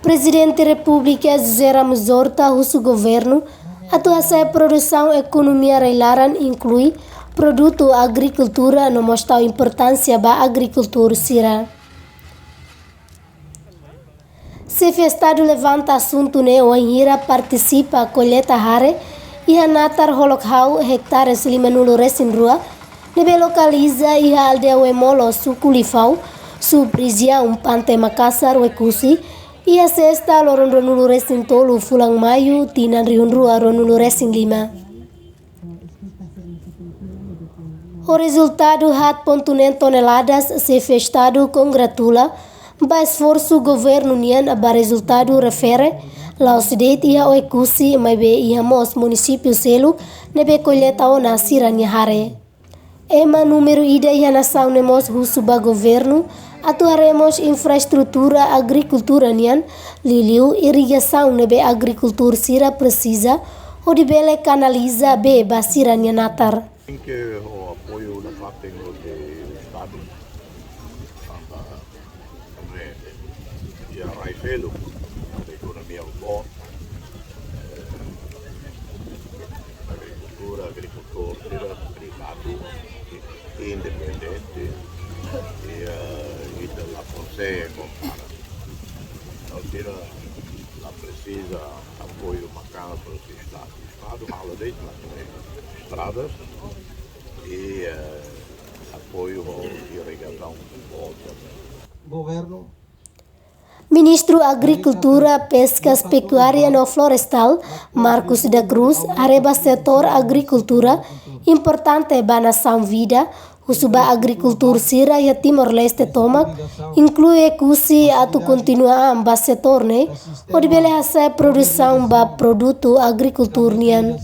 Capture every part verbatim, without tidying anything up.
Prezidente Repúblika José Ramos Horta husu governu atu hasa'e produsaun ekonomia rai-laran, inklui produtu agrikultura no mós tau importánsia ba agrikultór sira. Xefe Estadu levanta asuntu ne'e wainhira partisipa kolleita hare iha natar Holok Hau, hektares lima-nulu resin rua, ne'ebé lokaliza iha aldeia Oemolo, suku Lifau, sub-rejiaun Pante Makasar, Oekusi, iha sesta loron rua-nulu resin tolu fulan Maiu, tinan rihun rua rua-nulu resin lima. Ho rezultadu haat pontu neen toneladas, Xefe Estadu kongratula ba esforsu governu nian ba rezultadu refere la'ós de'it iha Oekusi, maibé iha mós munisípiu seluk ne'ebé kolleita ona sira-nia hare. Ema númeru ida iha nasaun ne'e mós husu ba governu atu haree mós infraestrutura agrikultura nian, liuliu irrigasaun ne'ebé agrikultór sira presiza, hodi bele kanaliza bee ba sira-nia natar. Tenke ho apoiu nafatin husi Estadu. Tanba, tanba iha rai seluk, ekonomia boot, eh, agrikultura, agrikultór sira privadu, independente, i, eh, ita la konsege kompara. Entaun sira la presiza apoiu maka'as husi Estadu. Estadu halo de'it mak ne'e estradas i, eh, apoiu ho irrigasaun boot. Governu. Ministru Agrikultura, Peskas, Pekuária no Florestál, Marcos da Cruz, haree ba setór agrikultura importante ba nasaun vida, husu ba agrikultór sira iha Timor-Leste tomak, inklui Oekusi, atu kontinua an ba setór ne'e, hodi bele hasa'e produsaun ba produtu agrikultór nian.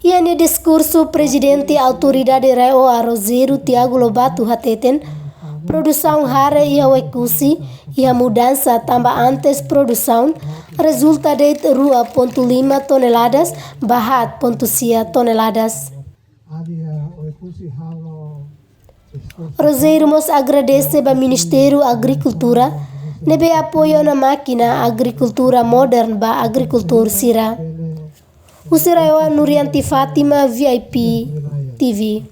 Iha nia diskursu, Prezidente Autoridade RAEOA Rogério Tiago Lobato hateten, produsaun hare iha Oekusi iha mudansa, tanba antes produsaun rezulta de'it rua pontu lima toneladas ba haat pontu sia toneladas. Rogério mós agradese ba Ministériu Agrikultura ne'ebé apoiu ona mákina agrikultura modernu ba agrikultór sira. Husi RAEOA, Nurianti Fátima, V I P T V.